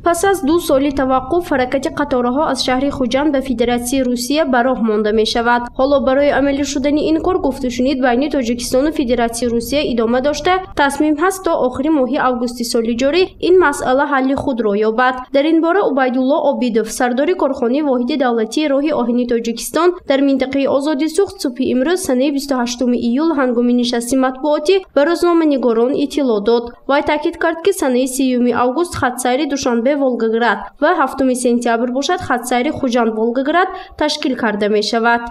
Пас аз 2 соли таваққуф, ҳаракати қатораҳо аз шаҳри Хуҷанд ба Федератсияи Русия ба роҳ монда мешавад. Ҳоло барои амалӣ шудани ин кор гуфтушунид байни Тоҷикистону Федератсияи Русия идома дошта, тасмим ҳаст то охири моҳи августи соли ҷорӣ ин масъала ҳалли худро ёбад. Дар ин бора Убайдулло Обидов, сардори корхонаи воҳиди давлатии роҳи оҳани Тоҷикистон дар минтақаи Озоди Суғд субҳи имрӯз санаи 28 июл ҳангоми нишасти матбуотӣ ба рӯзноманигорон иттилоъ дод. Вай таъкид кард, ки санаи 30 август хатсайри Душанбе Волгоград ва 7 сентябр бошад хатсайри Хуҷанд Волгоград ташкил карда мешавад.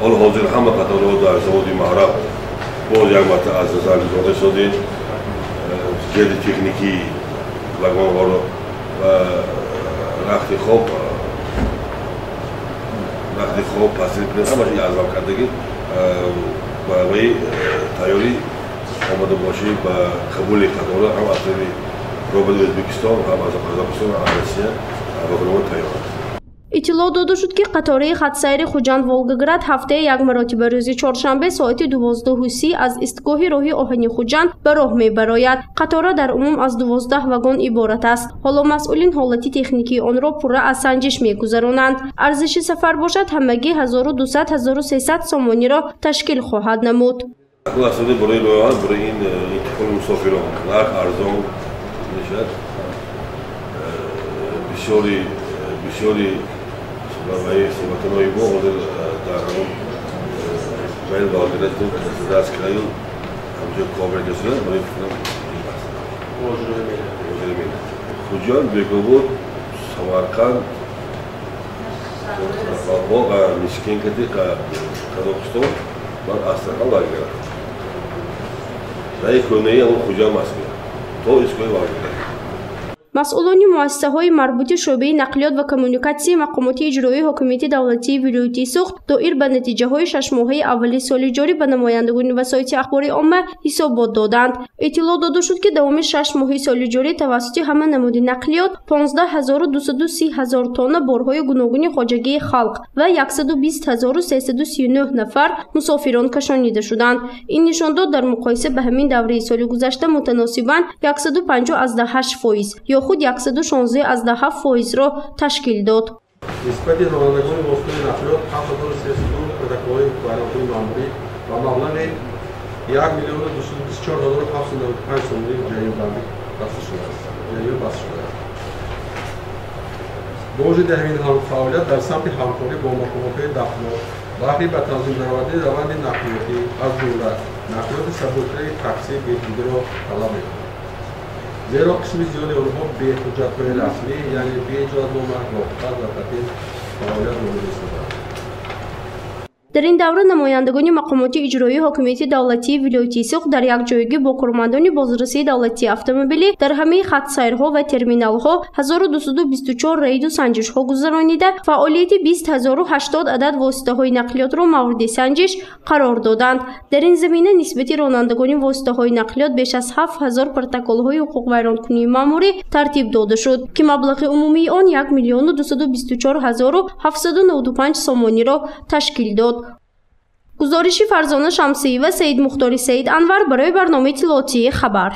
Ҳол ҳозир ҳама қаторҳо дар заводи Маҳраб боз як марта аз назар гузаронда шудем. Ҷиҳати техникии вагонҳоро ва рахти хоб пасри ҳамааш азам кардагӣ барои тайёрӣ омода бошӣ ба қабули қаторҳо ҳам аз тарафи роҳбари Ӯзбекистон, ҳам аз Қазоқистон, ҳам аз Россия вагонҳо тайёр аст. Иттилоъ дода шуд, ки қатораи хатсайри Хуҷанд Волгоград ҳафтаи як маротиба рӯзи чоршанбе соати 12:30 аз истгоҳи роҳи оҳани Хуҷанд ба роҳ мебарояд. Қатора дар умум аз 12 вагон иборат аст. Ҳоло масъулин ҳолати техникии онро пурра аз санҷиш мегузаронанд. Арзиши сафар бошад ҳамагӣ 1200-1300 сомониро ташкил хоҳад намуд. Барои роҳ барои ин интиқоли мусофирон нарх арзон мешавад. Бисёри суҳбатҳои мо ҳозир дар байни Волгоград краю ҳамҷо кор мекарданд, барои фикрам Хуҷанд, Бекобод, Самарқанд, Мишкен кати Қазоқистон, баъд Астрахан, Волгоград. Раи кӯҳнаи ҳамон Хуҷанд Москва то истгоҳи Волгоград. Масъулони муассисаҳои марбути шӯъбаи нақлиёт ва коммуникатсияи мақомоти иҷроии ҳокимияти давлатии вилояти Суғд доир ба натиҷаҳои 6 моҳаи аввали соли ҷорӣ ба намояндагони васоити ахбори омма ҳисобот доданд. Иттилоъ дода шуд, ки давоми 6 моҳи соли ҷорӣ тавассути ҳама намуди нақлиёт 15 230 ҳазор тонна борҳои гуногуни хоҷагии халқ ва 120 339 нафар мусофирон кашонида шуданд. Ин нишондод дар муқоиса ба ҳамин давраи соли гузашта мутаносибан 150,8% ё худ 116,7 фоизро ташкил дод. Нисбати ронандагони воситаи нақлиёт 7302 протоколҳои вайронкунии маъмурӣ ба маблағи 1 224 795 сомонӣ ҷаримабандӣ баста шудааст. Бо вуҷуди ҳамин фаъолият дар самти ҳамкорӣ бо мақомотҳои дахлдор баҳри ба танзим даровардани раванди нақлиётӣ, аз ҷумла нақлиёти сабуктари таксӣ беҳбудиро талаб мекунад. Зеро қисми зиёди онҳо бе ҳуҷҷатҳои расмӣ, яъне бе иҷозатнома, роҳхат ва патент фаъолият намуда истодаанд. Дар ин давра намояндагони мақомоти иҷроии ҳокимияти давлатии вилояти Суғд дар якҷоягӣ бо кормандони бозрасии давлатии автомобилӣ дар ҳамаи хатсайрҳо ва терминалҳо 1224 рейду санҷишҳо гузаронида, фаъолияти 20 080 адад воситаҳои нақлиётро мавриди санҷиш қарор доданд. Дар ин замина нисбати ронандагони воситаҳои нақлиёт беш аз 7000 протоколҳои ҳуқуқвайронкунии маъмурӣ тартиб дода шуд, ки маблағи умумии он 1 224 795 сомониро ташкил дод. Гузориши Фарзона Шамсиева, Саид Мухтори, Саид Анвар барои барномаи иттилоотии «Хабар».